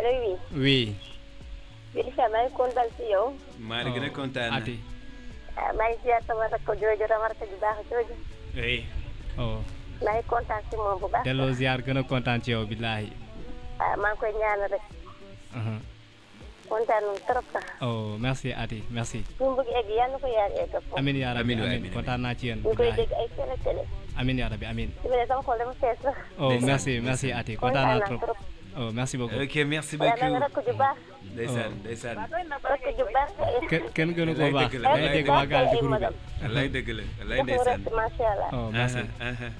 allo oui. oui. Belifa maa ngi kontaan si yow. maa ngi gën a kontaan. Ati. maa ngi ziar sama rakk jooju ramarka ju baax jooju. oui. maa ngi kontaan si moom bu baax. delloo ziar gën a kontaan ci yow billaahi. maa ngi koy ñaanal rek. kontaan nañu trop sax. merci Ati merci. fi mu bëgg egg yàlla na ko yaar egg foofu. amiin yaa rabbi amiin kontaan naa ci yéen. ñu koy dégg ay télé. amiin yaa rabbi amiin. su ma nee sama xol dama fees sax. merci Ati kontaan naa trop. merci beaucoup. ok merci beaucoup. yàlla na rakk ju baax. ndeysaan. rakk ju baax. kenn gënu ko baax. ngay dégg waa gaal ci groupe bi. wallaay dëgg la wallaay ndeysaan. macha allah. merci.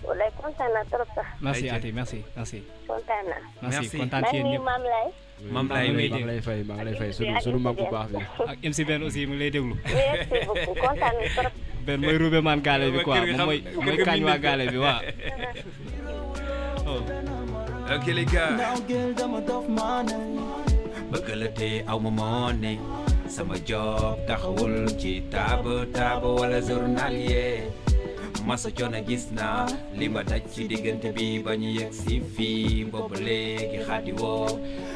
wallaay kontaan naa trop sax. merci Ati merci. kontaan naa. merci kontaan ci yéen ñëpp. Maam Laye maa ngi lay fay sunu mag bu baax bi. ak MC Ben aussi mu ngi lay déglu. merci beaucoup kontaan nañu trop. Ben mooy roube man gaale bi quoi moom mooy kañ waa gaale bi waaw. ok les gars. bëgg la te aw ma money sama job taxawul ci taaba wala journalier masa coono gis naa li ma daj ci diggante bi ba ñu yegg si fii boobu léegi xaddi woo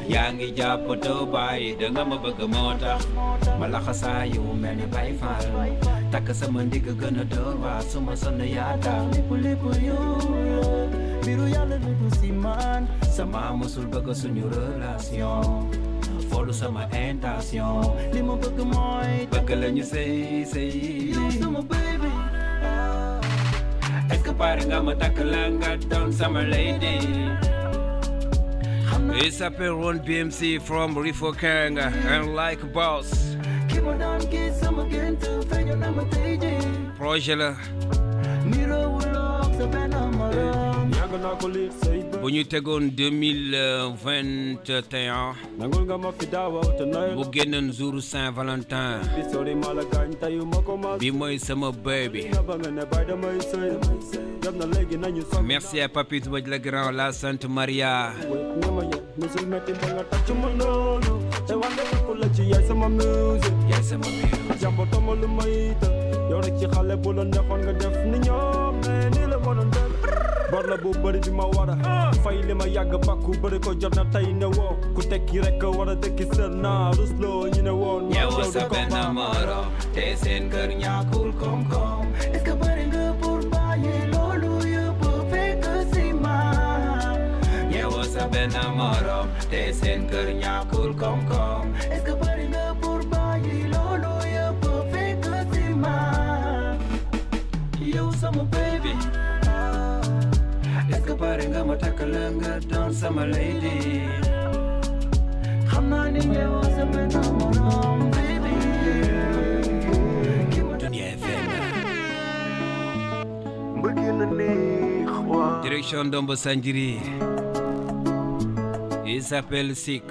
yaa ngi jàppatoo bàyyi da nga ma bëgg moo tax ma laxasaa yu mel ni Baay Faal takk sama ndigg gën a door waa suma sonn yaa tax lépp yow biru yàlla lu du si man sama musul bëgg suñu relation foolu sama intention li ma bëgg mooy bëgg la ñu sëy yow sama baby est-ce que pare nga ma takk la nga doon sama lady il s'appelle Ron BMC from Rifo Kanga and like boss projet la bu ñu tegoon 2021 bu génnoon jour Saint-Valentin bi mooy sama baby merci à Papis Waj la grand la Sainte Maria yaay sama musique yow rek ci xale bu la neexoon nga def ni ñoom mais ni la mënoon def bor la bu bëri bi ma war a fay li ma yàgg bàkku bëri ko jot na tey ne woo ku tekki rek war a tekki seen naa rusloo ñu ne woon yow sa benn moro te seen kër ñàkkul koom-koom est-ce que bëri nga pour bàyyi loolu yëpp fekk si ma yow sa benn moro te seen kër ñàkkul koom-koom est-ce que bëri nga pour bàyyi loolu yëpp fekk si ma yow sama baby est-ce que pare nga ma takk la nga doon sama lady xam naa ni yow sa benn morom baby Dunia FM direction Ndombo Sanjiri il s'appelle Sik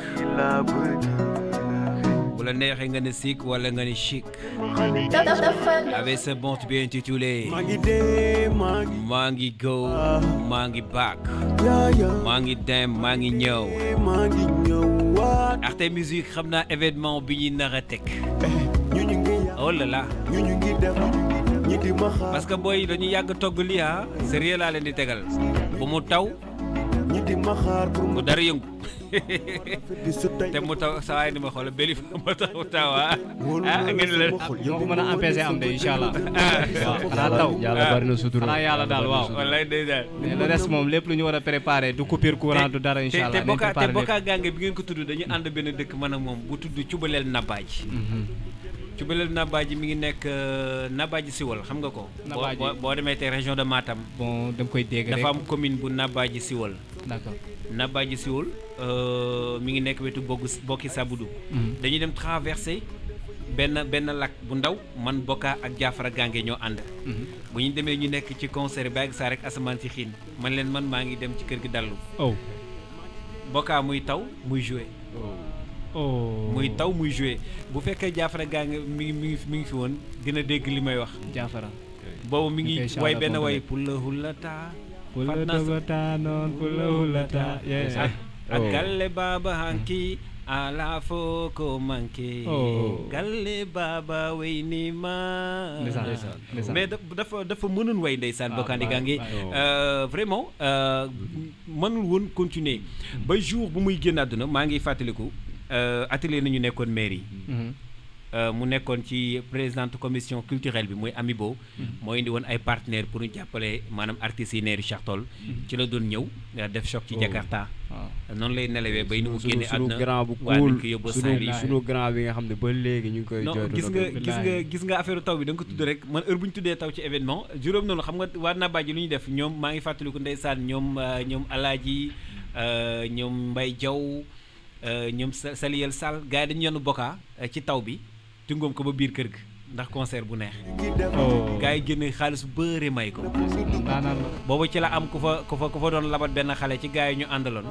bu la neexee nga ne Sik wala nga ne Chic avec ce bon bien intitulé maa ngi go maa ngi back maa ngi dem maa ngi ñëw Rt musique xam naa événement bi ñuy nar a teg oh là là parce que booy dañuy yàgg togg lii sérieux laa leen di tegal bu mu taw bu dara yëngu te mu taw saa waay ni ma xool Belifa ma taw ngeen la moo ko mën a empêcher am de incha allah waaw xanaa taw yàlla bari na sutura xanaa yàlla daal waaw wallaay day daal mais le reste moom lépp lu ñu war a préparer du coupure courant du dara incha allah te bokkaa gànge bi ngeen ko tudd dañu ànd benn dëkk man ak moom bu tudd Cubaleel Nabaaji Cubaleel Nabaaji mi ngi nekk Nabaaji Siwal xam nga ko boo demee te région de Matam bon dama koy dégg rek dafa am commune bu Nabaaji Siwal d'accord Nabaaji Siwal mi ngi nekk wetu bokki Sabudu dañuy dem traverser benn lac bu ndaw man Bokka ak Jaafara Gange ñoo ànd bu ñu demee ñu nekk ci concert ba ak saa rek asamaan si xiin man leen man maa ngi dem ci kër gi dallu Bokka muy taw muy jouer muy taw muy jouer bu fekkee Jaafara Gange mi ngi fi woon dina dégg li may wax Jaafara boobu mi ngi way benn way pula hulata pula dogota noon pula hulata ak galle baba hanki ala foo ko manqué galle baba way ni ma mais dafa mënoon way ndeysaan Bokandi Gange vraiment mënul woon continuer ba jour bu muy génn àdduna maa ngi fàttaliku atelier nañu nekkoon mairie mu nekkoon ci présidente commission culturelle bi mooy Amibo moo indi woon ay partenaires pour ñu jàppale maanaam artistes yi neeri Cheikh Toll ci la doon ñëw def choc ci Jakarta noonu lay nelawee bay ni mu génne àdduna grand bu cool sunu grand bi nga xam ne ba léegi ñu ngi koy jooy gis nga affaire taw bi da nga ko tudd rek man heure bu ñu tuddee taw ci événement juróom noonu xam nga waa Nabadji lu ñu def ñoom maa ngi fàttaliku ndeysaan ñoom Alaaji ñoom Mbay Jaw ñoom Saliyel Sall gars yi dañu yoonu bokkaa ci taw bi tungoom ko ba biir kër gi ndax concert bu neex gars yi génne xaalis bu bëre may ko boobu ci la am ku fa doon labat benn xale ci gars yi ñu àndaloon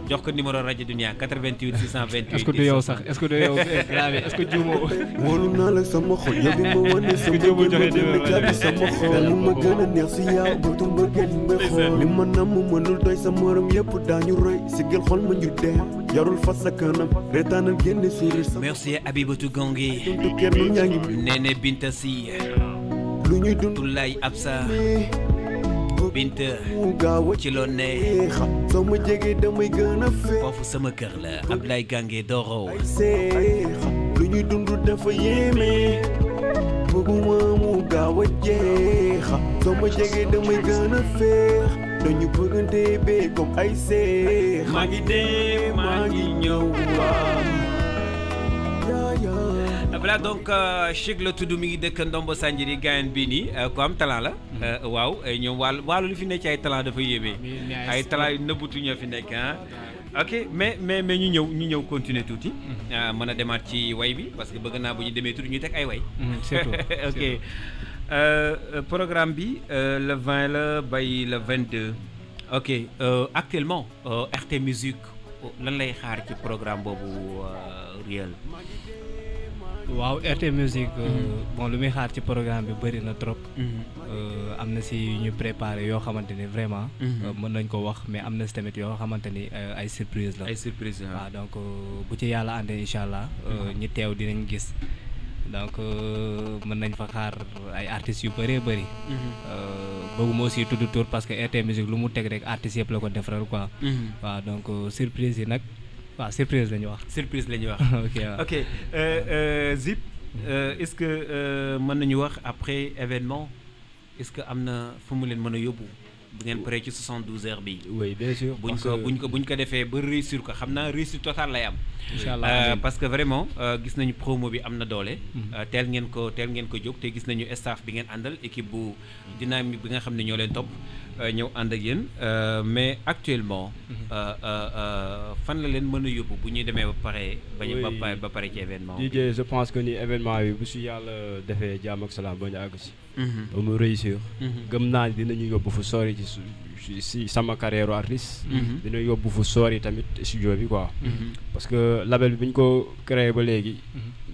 jox ko numéro rajo Dunia 88 628 est-ce que du yow sax est-ce que du yow grave est-ce que juumoo wóolu naa la sama xol yow bi ma wane sama gën sama xol li ma gën a neex si yow bëtu mbëggeel yi may xool li ma namm mënul doy sa morom yëpp daañu roy siggal xol ma ñu dem yarul fas sa kanam reetaanal génne sourire sa merci Abibatou Gange Nene Binta Si lu ñuy dund Tulay Absa Binta ci loo ne soo ma jegee damay gën a fee foofu sama kër la Ablaye Gange Doro lu ñuy dund dafa yéeme bëgguma mu gaaw a jeexa soo ma jegee damay gën a feex dañu bëggante bee comme ay seex maa ngi dem maa ngi ñëw voilà donc Cheikh la tudd mi ngi dëkk Ndombo Sanjiri gaayan bii nii ku am talent la waaw ñoom wàllu li fi nekk ci ay talent dafa yéeme ay talent yu nëbbutu ñoo fi nekk ok mais ñu ñëw continuer tuuti mën a demaat ci way bi parce que bëgg naa bu ñu demee tuuti ñu teg ay way surtout ok programme bi le 20 la bay le 22 ok actuellement RT Musique lan lay xaar ci programme boobu réel waaw RT Musique bon lu muy xaar ci programme bi bëri na trop am na si ñu préparé yoo xamante ni vraiment mën nañ ko wax mais am na si tamit yoo xamante ni ay surprise la waaw donc bu ci yàlla àndee incha allah ñi teew dinañ gis donc mën nañ fa xaar ay artistes yu bëree bëri bëgguma aussi tudd tour parce que RT Musique lu mu teg rek artistes yëpp la ko defaral quoi waaw donc surprise yi nag waaw surprise la ñu wax. surprise la ñu wax. ok waaw ok Zip est-ce que mën nañu wax après événement est-ce que am na fu mu leen mën a yóbbu bu ngeen paree ci 72 heures bi. oui bien sûr. buñ ko defee ba réussir ko xam naa réussite totale lay am. incha allah parce que vraiment gis nañu promo bi am na doole. teel ngeen ko jóg te gis nañu staff bi ngeen àndal équipe bu dynamique bi nga xam ne ñoo leen topp. ñëw ànd ak yéen mais actuellement fan la leen mën a yóbbu bu ñuy demee ba pare ci événement bi. DJ je pense que ni événement bi bu si yàlla defee jàmm ak salaam ba ñu àgg si. ba mu réussir. gëm naa ni dinañu yóbbu fu sori si sama carrière artiste. dina yóbbu fu sori tamit studio bi quoi. parce que label bi ñu ko créé ba léegi.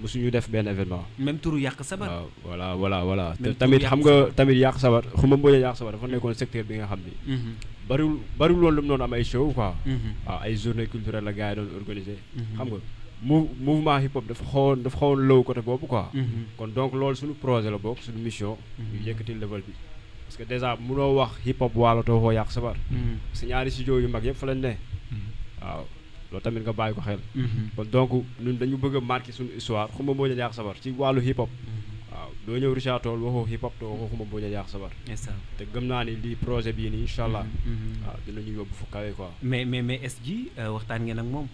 musuñu def benn événement. même turu yàq sabar. waaw voilà te tamit xam nga tamit yàq sabar xuma mbooja yàq sabar dafa nekkoon secteur bi nga xam ni. bariwul loolu lu mu doon am ay show quoi. waaw ay journée culturelle la gars yi doon organisé. xam nga mouvement hip hop dafa xawoon low côté boobu quoi. kon donc loolu suñu projet la bokk suñu mission. ñu yëkkati level bi. parce que déjà mënoo wax hip hop waalo te waxoo yàq sabar. parce que ñaari studio yu mag yëpp fa lañ ne. waaw. loolu tamit nga bàyyi ko xel. kon donc ñun dañu bëgg a marqué suñu histoire xuma mbooja yaax sabar ci wàllu hip hop. waaw doo ñëw Richard Toll waxoo hip hop te waxoo xuma mbooja yaax sabar. te gëm naa ni lii projet bii nii incha allah. waaw dinañu yóbbu fu kawe quoi. mais SG waxtaan ngeen ak moom.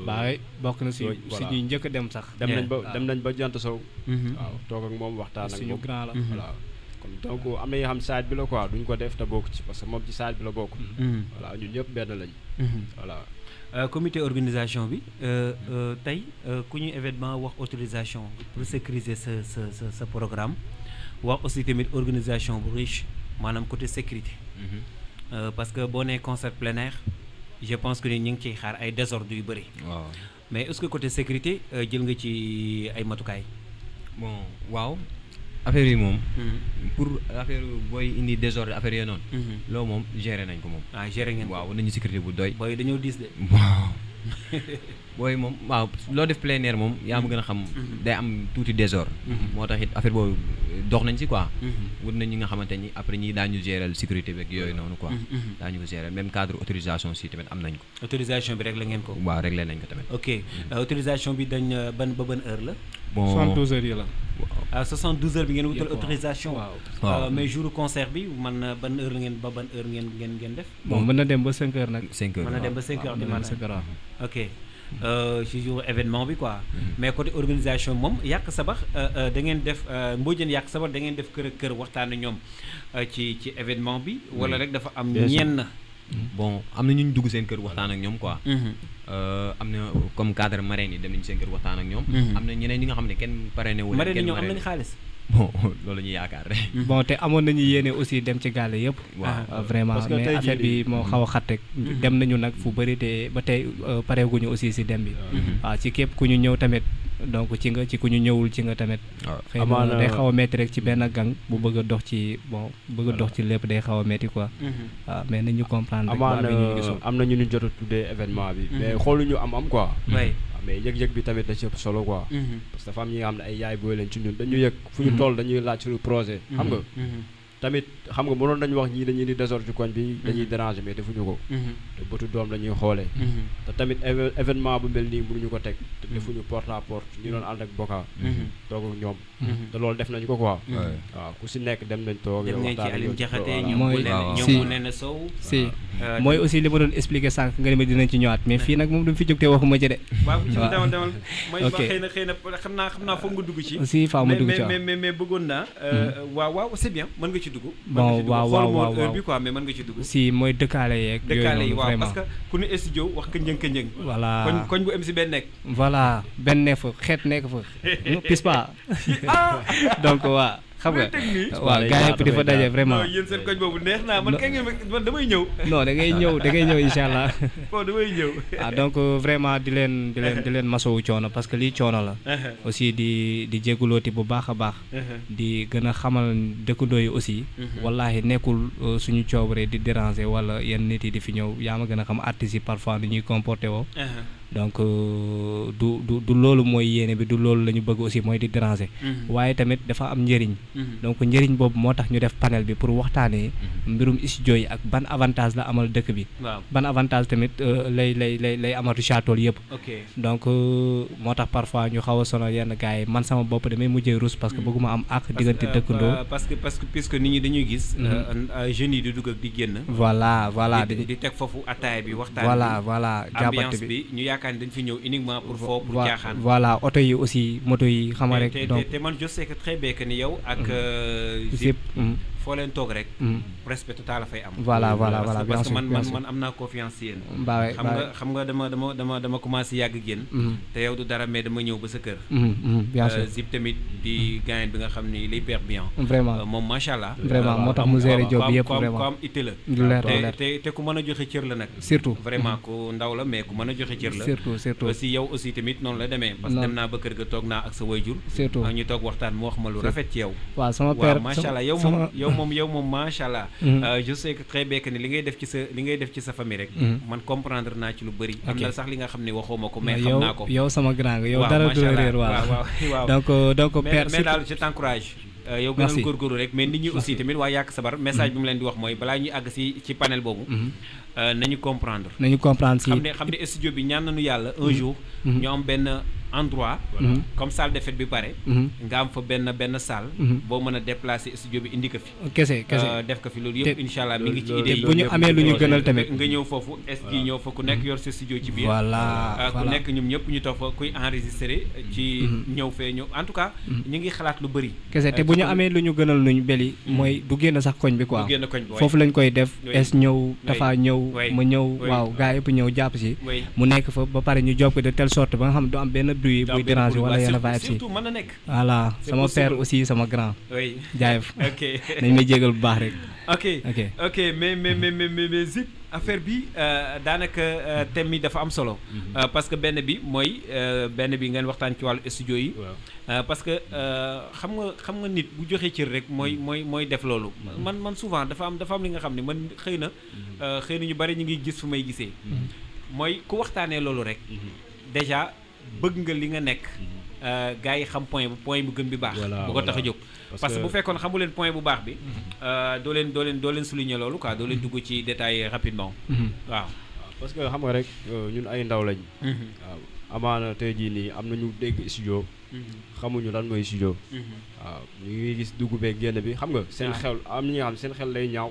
baay bokk na si ñuy njëkk a dem sax. dem nañ ba jant sow. waaw toog ak moom waxtaan ak moom suñu grand la. voilà kon donc am na yoo xam side bi la quoi duñ ko def te bokk ci parce que moom ci side bi la bokk. voilà ñun ñëpp benn lañ. voilà. comité organisation bi tey ku ñu événement wax autorisation pour sécuriser sa programme wax aussi tamit organisation bu riche maanaam côté sécurité. parce que boo nee concert plein air je pense que ni ñu ngi ciy xaar ay désordre yu bëri. waaw mais est-ce que côté sécurité jël nga ci ay matukaay. bon waaw affaire yi moom. pour affaire booy indi désordre affaire yooyu noonu. loolu moom gérer nañ ko moom. gérer ngeen waaw nañu sécurité bu doy. booy dañoo diis de. waaw booy moom waaw loo def plein air moom yaa ma gën a xam day am tuuti désordre moo tax it affaire boobu dox nañ si quoi wut nañ ñi nga xamante ni après ñi daañu gérer sécurité beeg yooyu noonu quoi daañu ko gérer même cadre autorisation si tamit am nañ ko autorisation bi réglé ngeen ko waaw réglé nañ ko tamit ok autorisation bi dañ ban heure la bon 72 heures yi la à 72 heures bi ngeen wutal autorisation waaw mais jour concert bi man ban heure la ngeen ba ban heure ngeen def bon mën na dem ba 5 heures nag 5 heures mën na dem ba 5 heures du matin ok ci jour événement bi quoi mais côté organisation moom yàq sabax da ngeen def Mbodiène yàq sabax da ngeen def kër ak kër waxtaan ñoom ci événement bi wala rek dafa am ñenn bon am na ñu dugg seen kër waxtaan ak ñoom quoi am na comme cadre marraine yi dem nañu seen kër waxtaan ak ñoom am na ñeneen ñi nga xam ne kenn parrainé wu marraine yi ñoom am nañu xaalis bon loolu la ñuy yaakaar rek bon te amoon nañu yéene aussi dem ci gàlle yëpp vraiment mais affaire bi moo xaw a xat rek dem nañu nag fu bëri te ba tey pareeguñu aussi si dem bi waaw ci képp ku ñu ñëw tamit donc ci nga ci ku ñu ñëwul ci nga tamit xëy na day xaw a metti rek ci benn gang bu bëgg a dox ci bon bëgg a dox ci lépp day xaw a metti quoi waaw mais nañu comprendre rek am na ñu ñu jot a tuddee événement bi mais xooluñu am quoi mais yëg-yëg bi tamit da ci ëpp solo quoi parce que dafa am ñi nga xam ne ay yaay booy leen ci ñun dañu yëg fu ñu toll dañuy laaj suñu projet xam nga tamit xam nga mënoon nañu wax ñii dañuy di désordre ci koñ bi dañuy déranger mais defuñu ko te bëtu doom la ñuy xoolee te tamit événement bu mel nii mënuñu ko teg te defuñu porte à porte ñu doon ànd ak Boka toog ak ñoom te loolu def nañu ko quoi waaw ku si nekk dem nañ toog dem ngeen ci Aliou Diakhaté mooy ñoom Nene Sow si mooy aussi li ma doon expliquer sànq nga ne ma dinañ ci ñëwaat mais fii nag moom du fi jóg te waxuma ci de waaw ci demal mooy xëy na xam naa foog nga dugg ci aussi faaw ma dugg ci mais bëggoon naa waaw c'est bien mën nga ci dugg bon waaw heure bi quoi mais mën nga ci dugg si mooy dëkkaale yeeg dëkkaale yi waaw parce que ku ne studio wax ka njëng voilà koñ bu MC benn nekk voilà benn nekk fa xeet nekk fa pis pas donc waa xam nga waaw gars yëpp di fa daje vraiment yéen seen koñ boobu neex naa man kay ngeen man damay ñëw non da ngay ñëw incha allah bon damay ñëw donc vraiment di leen masowu coono parce que lii coono la aussi di jégulooti bu baax a baax di gën a xamal dëkkandoo yi aussi wallahi nekkul suñu coobare di déranger wala yenn nit yi di fi ñëw yaa ma gën a xam artistes yi parfois ni ñuy comporté woo donc du loolu mooy yéene bi du loolu la ñu bëgg aussi mooy di déranger waaye tamit dafa am njëriñ donc njëriñ boobu moo tax ñu def panel bi pour waxtaanee mbirum studio yi ak ban avantage la amal dëkk bi ban avantage tamit lay amal Richard Toll yëpp donc moo tax parfois ñu xaw a sonal yenn gars yi man sama bopp damay mujjee rus parce que bëgguma am ak diggante dëkkandoo parce que puisque nit ñi dañuy gis jeunes yi di dugg ak di génn voilà di teg foofu ataaya bi waxtaan voilà jàppante bi ñu yaakaar ni dañ fi ñëw uniquement pour foo pour jaaxaan voilà oto yi aussi moto yi xama rek donc te man je sais que très bien que ni yow ak Zip foo leen toog rek respect total la fay am voilà parce que man am naa confiance ci yéen xam nga dama commencé yàgg génn te yow du dara mais dama ñëw ba sa kër Zip tamit di gaañ bi nga xam ni il est hyper bien vraiment moom macha allah vraiment moo tax mu géré job bi yëpp vraiment ku am itte la te ku mën a joxe cër la nag surtout vraiment ku ndaw la mais ku mën a joxe cër la surtout aussi yow aussi tamit noonu la demee parce que dem naa ba kër ga toog naa ak sa wayjur surtout ñu toog waxtaan mu wax ma lu rafet ci yow waaw sama père macha allah yow moom macha allah je sais que très bien que ni li ngay def ci sa famille rek man comprendre naa ci lu bëri am na sax li nga xam ne waxoo ma ko mais xam naa ko yow sama grand nga yow dara du réer waaw donc père mais daal je t'encourage yow gënal góorgóorlu rek mais nit ñi aussi tamit waa yàq sabar message bi mu leen di wax mooy balaa ñuy àgg ci panel boobu nañu comprendre si xam ne studio bi ñaan nañu yàlla un jour ñu am benn endroit comme salle de fête bi pare nga am fa benn salle boo mën a déplacer studio bi indi ko fi kese def ko fi loolu yëpp incha allah mi ngi ci idée yi bu ñu amee lu ñu gënal tamit nga ñëw foofu SG ñëw fa ku nekk yor sa studio ci biir voilà ku nekk ñoom ñëpp ñu toog fa kuy enregistré ci ñëw fee ñëw en tout cas ñu ngi xalaat lu bëri kese te bu ñu amee lu ñu gënal nuñ beli mooy du génn sax koñ bi quoi foofu lañ koy def es ñëw dafa ñëw ma ñëw waaw gaa yëpp ñëw jàpp si mu nekk fa ba pare ñu job ko de telle sorte ba nga xam du am benn bruit buy déranger wala yenn vibe si voilà sama père aussi sama grand jaayef nañ may jégal bu baax rek ok mais Zip affaire bi daanaka thème bi dafa am solo parce que benn bi ngeen waxtaan ci wàllu studio yi parce que xam nga nit bu joxee cër rek mooy def loolu man souvent dafa am li nga xam ne man xëy na ñu bari ñu ngi gis fu may gisee mooy ku waxtaanee loolu rek déjà bëgg nga li nga nekk gars yi xam point bu gën bi baax bu ko tax a jóg parce que bu fekkoon xamu leen point bu baax bi doo leen souligner loolu quoi doo leen dugg ci détail rapidement waaw parce que xam nga rek ñun ay ndaw lañ waaw amaana tey jii nii am nañu dégg studio xamuñu lan mooy studio waaw ñu ngi gis dugg beeg génn bi xam nga seen xel am na ñi nga xam seen xel lay ñaaw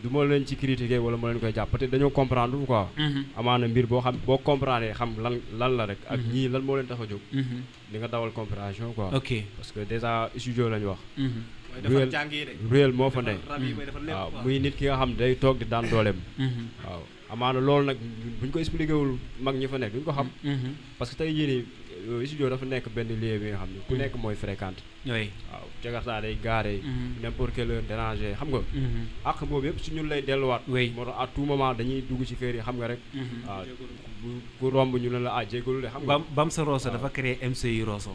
du ma leen ci critiquer wala ma leen koy jàpp peut-être dañoo comprendre quoi amaana mbir boo xam boo comprendre xam lan la rek ak ñii lan moo leen tax a jóg di nga dawal compréhension quoi ok parce que déjà studio lañ wax réel moo fa ne waaw muy nit ki nga xam day toog di daan dooleem waaw amaana loolu nag buñ ko expliqué wul mag ñi fa nekk duñ ko xam parce que tey jii nii studio dafa nekk benn lieu bi nga xam ne ku nekk mooy fréquente waaw jakarta day gaare n'importe quelle heure déranger xam nga ak boobu yëpp su ñun lay delluwaat moo tax à tout moment dañuy dugg ci kër yi xam nga rek waaw ku romb ñu ne la jégalu de xam nga bam sa Rosso dafa créé MCI Rosso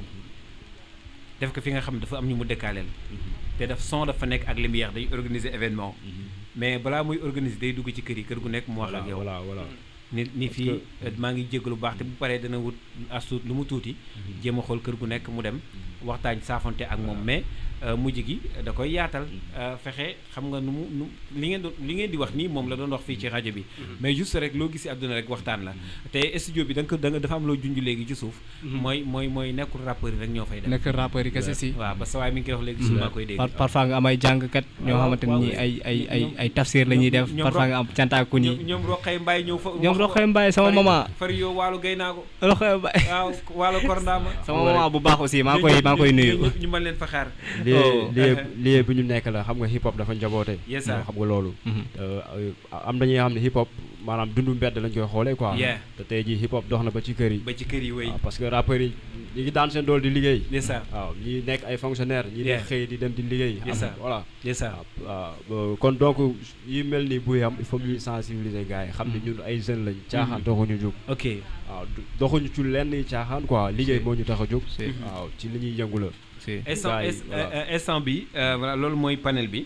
def ko fi nga xam ne dafa am ñu mu dëkkaaleel te daf son dafa nekk ak lumière day organiser événement mais balaa muy organiser day dugg ci kër yi kër gu nekk mu wax ak yow voilà ni fii maa ngi jégalu bu baax te bu paree dana wut astuut lu mu tuuti jéem a xool kër gu nekk mu dem waxtaan saafonte ak moom mais mujj gi da koy yaatal fexe xam nga nu mu li ngeen di wax nii moom la doon wax fii ci rajo bi mais juste rek loo gis si àdduna rek waxtaan la te studio bi da nga dafa am loo junj léegi ci suuf mooy nekkul rappeurs yi rek ñoo fay def nekkul rappeurs yi kese si waaw parce que waaye mi ngi koy wax léegi su maa koy dégg parfois nga am ay jàngkat ñoo xamante ni ay tafsir la ñuy def parfois nga am cantaaku ni ñoom Roqay Mbaye ñëw fa ñoom Roqay Mbaye sama maman fari yow waalu gay naa ko Roqay Mbaye waaw waalu korndaama sama maman bu baax aussi maa koy nuyu ñu mën leen fa xaar lii bi ñu nekk la xam nga hip hop dafa njaboote xam nga loolu am na ñi nga xam ne hip hop maanaam dundu mbedd lañ koy xoolee quoi te tey jii hip hop dox na ba ci kër yi wéy parce que rappeurs yi ñi ngi daan seen dool di liggéey waaw ñi nekk ay fonctionnaire ñi nekk xëy di dem di liggéey voilà waaw kon donc yi mel ni buy am il faut ñuy sensibiliser gars yi xam ne ñun ay jeunes lañ caaxaan doxuñu jóg ok waaw doxuñu ci lenn caaxaan quoi liggéey moo ñu tax a jóg waaw ci li ñuy yëngu la instant bi voilà loolu mooy panel bi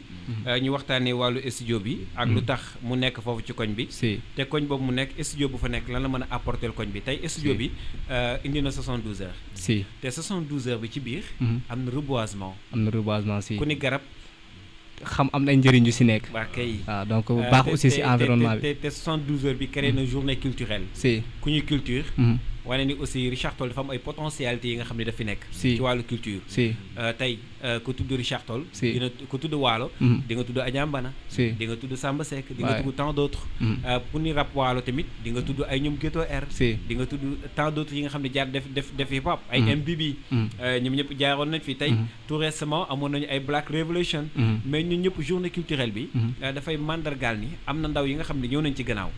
ñu waxtaanee wàllu studio bi ak lu tax mu nekk foofu ci koñ bi te koñ boobu mu nekk studio bu fa nekk lan la mën a apporter koñ bi tey studio bi indi na 72 heures te 72 heures bi ci biir am na reboisement si ku ni garab xam am na ay njëriñ yu si nekk waa kay waaw donc baax aussi si environnement bi te 72 heures bi créé na journée culturelle ku ñuy culture wane ni aussi Richard Toll dafa am ay potentialités yi nga xam ne daf fi nekk ci wàllu culture tey ku tudd Richard Toll dina ku tudd Waalo di nga tudd Adiambana di nga tudd Samba Seck di nga tudd tant d'autres pour ni rap Waalo tamit di nga tudd ay ñoom Ghetto R di nga tudd tant d'autres yi nga xam ne jaar def hip hop ay MBB ñoom ñëpp jaaroon nañ fi tey tout récemment amoon nañu ay Black Revolution mais ñun ñëpp journée culturelle bi dafay mandargaal ni am na ndaw yi nga xam ne ñëw nañ ci gannaaw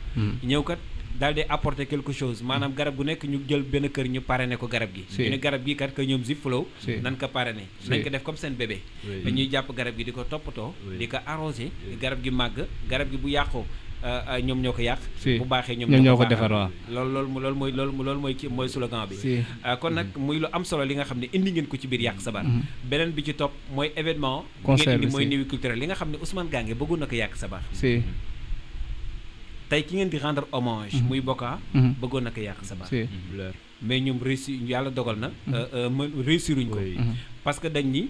ñëw kat daal di apporter quelque chose maanaam garab gu nekk ñu jël benn kër ñu parrainé ko garab gi ñu ne garab gi kat que ñoom Zip Flow nan ko parrainé nañ ko def comme seen bébé dañuy jàpp garab gi di ko toppatoo di ko arrosé garab gi màgg garab gi bu yàqoo ñoom ñoo ko yàq bu baaxee ñoom ñoo ko defar waaw loolu mooy slogan bi kon nag muy lu am solo li nga xam ne indi ngeen ko ci biir Yàq Sabar beneen bi ci topp mooy événement ngeen indi mooy nuit culturelle li nga xam ne Ousmane Gange bëggoon na ko Yàq Sabar tey ki ngeen di rendre hommage muy Boka bëggoon na ko Yàq Sabar mais ñoom réussir yàlla dogal na réussiruñ ko parce que dañ ni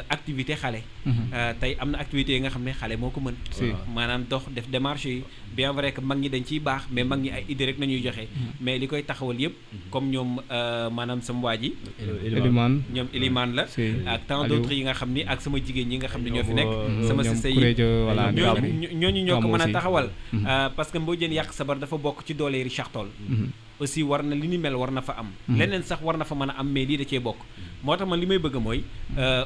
activité xale tey am na activité yi nga xam ne xale moo ko mën maanaam dox def démarche yi bien vrai que mag ñi dañ ciy baax mais mag ñi ay idée rek nañuy joxe mais li koy taxawal yëpp comme ñoom maanaam sama waa ji ñoom Elimane la ak tant d'autres yi nga xam ni ak sama jigéen ñi nga xam ne ñoo fi nekk sama sista yi ñooñu ñoo ko mën a taxawal parce que Mbodiène Yàq Sabar dafa bokk ci doole Richard Toll aussi war na li ni mel war na fa am leneen sax war na fa mën a am mais lii da cee bokk moo tax man li may bëgg mooy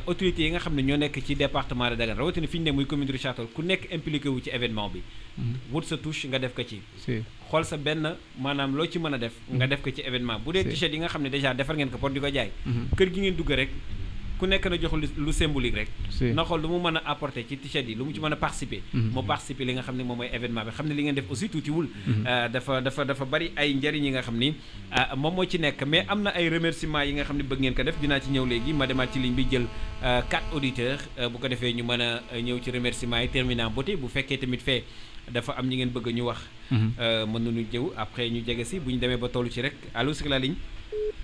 autorités yi nga xam ne ñoo nekk ci département de Dagana rawatina fi ñu ne muy commune de Richard Toll ku nekk impliqué wu ci événement bi wut sa touche nga def ko ci xool sa benn maanaam loo ci mën a def nga def ko ci événement bu dee t-shirt yi nga xam ne déjà defar ngeen ko pour di ko jaay kër gi ngeen dugg rek ku nekk na jox lu symbolique rek na xool lu mu mën a apporter ci t-shirt yi lu mu ci mën a participer moo participer li nga xam ne moom mooy événement bi xam ne li ngeen def aussi tuutiwul dafa bari ay njëriñ yi nga xam ni moom moo ci nekk mais am na ay remerciements yi nga xam ne bëgg ngeen ko def dinaa ci ñëw léegi ma demaat ci ligne bi jël 4 auditeurs bu ko defee ñu mën a ñëw ci remerciements yi terminant beauté bu fekkee tamit fee dafa am ñi ngeen bëgg ñu wax mën nañu jëw après ñu jege si bu ñu demee ba tollu ci rek allo sur la ligne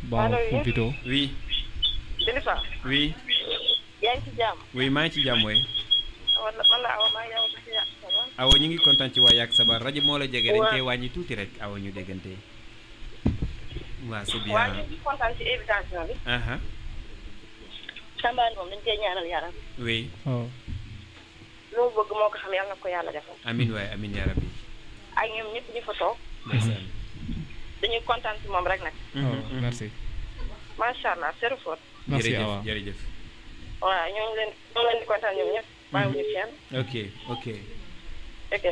bon Pompito oui Belifa oui yaa ngi ci jàmm oui maa ngi ci jàmm way man la Awa maa ngi yow ci jàmm Awa ñu ngi kontaan ci waa Yak Sabar rajo moo la jege dañ koy wàññi tuuti rek Awa ñu déggante waaw c'est bien waaw ñu ngi kontaan ci invitation bi Sambane moom dañ koy ñaanal yàlla oui lu mu bëgg moo ko xam yàlla na ko yàlla defal amin waay amin yaa rabbi ak ñoom ñëpp ñu fa toog dañuy kontaan ci moom rek nag merci macha allah c'est fort merci Awa jërëjëf waaw ñoo ngi leen di kontaan ñoom ñëpp bàyyiwuñu kenn ok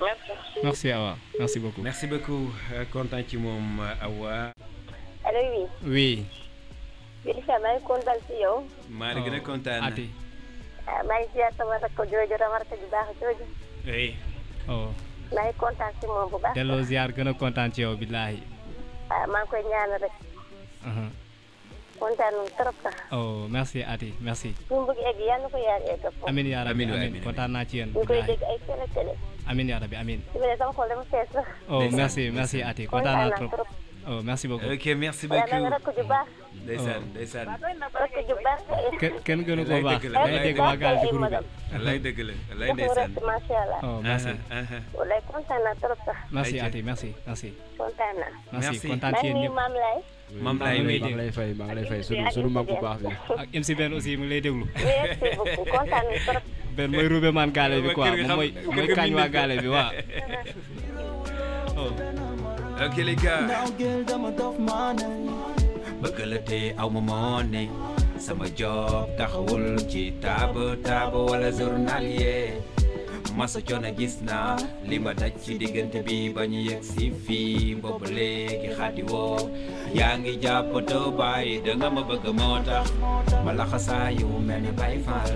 merci merci Awa merci beaucoup merci beaucoup kontaan ci moom Awa allo oui Belifa maa ngi kontaan ci yow maa ngi gën a kontaan Ati maa ngi ziar sama rakk jooju ramarka ju baax jooju oui maa ngi kontaan ci moom bu baax delloo ziar gën a kontaan ci yow billaahi maa ngi koy ñaanal rek kontaan nañu trop sax merci Ati merci fu mu bëgg egg yàlla na ko yàlla egg foofu amin yaa rabbi amin kontaan naa ci yéen ñu koy dégg ay télé amin yaa rabbi amin su ma nee sama xol dama fees sax merci Ati kontaan naa trop merci beaucoup ok merci beaucoup yàlla nga rakk ju baax ndeysaan rakk ju baax kenn gënu ko baax day dégg waa gaal di groupe lay dëgg la lay ndeysaan macha allah merci wallaay kontaan naa trop sax merci Ati merci kontaan naa merci kontaan ci yéen ñëpp Maam Laye maa ngi lay fay sunu mag bu baax bi ak MC Ben aussi mu ngi lay déglu merci beaucoup kontaan na trop Ben mooy roube man gaale bi quoi moom mooy kañ waa gaale bi waaw ok les gars bëgg la te aw ma moone sama job taxawul ci taaba wala journalier masa coono gis naa li ma daj ci diggante bi ba ñu yegg si fii boobu léegi xaddi woo yaa ngi jàppatoo bàyyi da nga ma bëgg moo tax ma laxasaa yu mel ni Baay Faal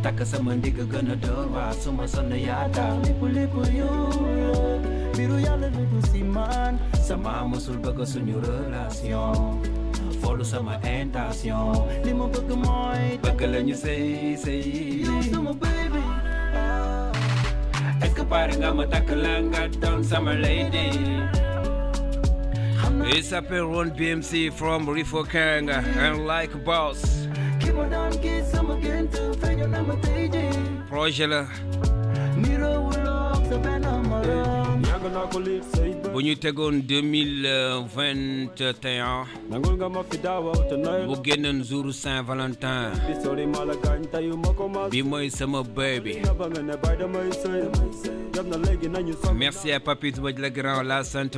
takk sama ndigg gën a door waa suma sonn yaa tax lépp yow biru yàlla lépp si man sama musul bëgg suñu relation foolu sama intention li ma bëgg mooy bëgg la ñu sëy sama baby est-ce que pare nga ma takk la nga doon sama lady it s'appelle Ron BMC from Rifo Kanga and like boss projet la bu ñu tegoon 2021 bu génnoon jour Saint-Valentin bi mooy sama baby merci à Papis Mbodj le grand la sant